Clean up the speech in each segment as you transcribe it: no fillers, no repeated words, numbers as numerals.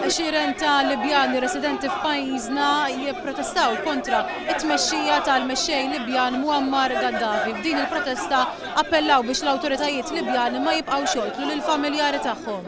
Għexieren ta' Libjani residenti f'pajjiżna jipprotestaw kontra t-tmexxija tal-mexxej Libjan Muammar Gaddafi. F'din il-protesta appellaw biex l-awtoritajiet Libjani ma jibqgħux joqtlu lill-familjari tagħhom.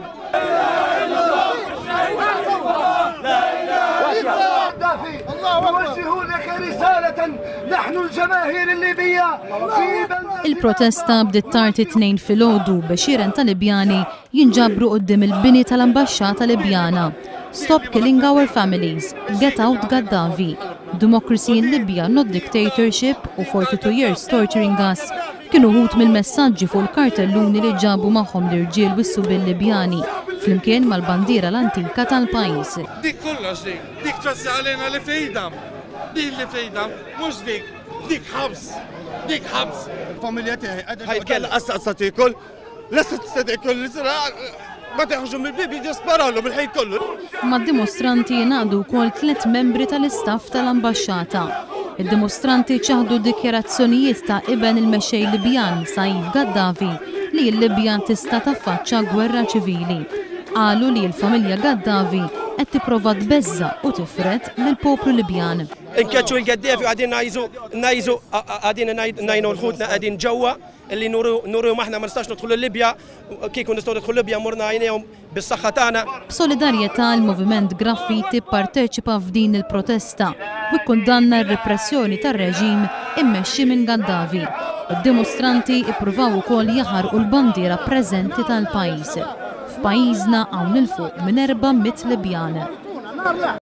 Il-protesta bdiet tard it-Tnejn filgħodu b'għexieren ta' Libjani jinġabru quddiem il-bini tal-Ambaxxata Libjana. Stop killing our families, Get out Gaddafi, Democracy in Libya not dictatorship u 42 years torturing us kienu wħud mill-messaġġi fuq il-kartelluni li ġabu magħhom l-irġiel u s-subien Libjani flimkien mal-bandiera l-antika tal-pajjiż. Dik kollox dik, dik twessa' għalina li freedom, din li freedom, mhux dik, dik ħabs, dik ħabs. Il-familja tiegħi qiegħda Ħajkella qas tista' tiekol, lesta tista' tiekol ma teħġu mill-bib jiġu sparawlu bil-ħin kollu. Mad-dimostranti ingħaqdu wkoll tlett membri tal-istaff tal-ambaxxata. Id-dimostranti ċaħdu dikjarazzjonijiet ta' iben il-mexxej Libjan, Saif Gaddafi, li l-Libja tista' taffaċċa gwerra ċivili. Qalu li l-familja Gaddafi qed tipprova tbeżża' u tifred lill-poplu Libjan. Inkeċċu l-Gaddafi u qegħdin ngħiżu ngħiżu qegħdin ngħinu l-ħutna qegħdin ġewwa illi nuru aħna ma nistax nidħlu l-Libja Kieku nistgħu nidħlu Libja morna għajnejhom bis-saħħa tagħna. B'solidarjetà l-Moviment Graffiti pparteċipa f'din il-protesta u kkundanna r-ripressjoni tar-reġim immexxi minn Gaddafi. Id-dimostranti ippruvaw ukoll jaħarqu l-bandiera preżenti tal-pajjiż. F'pajjiżna hawn 'il fuq minn 400 Libjan.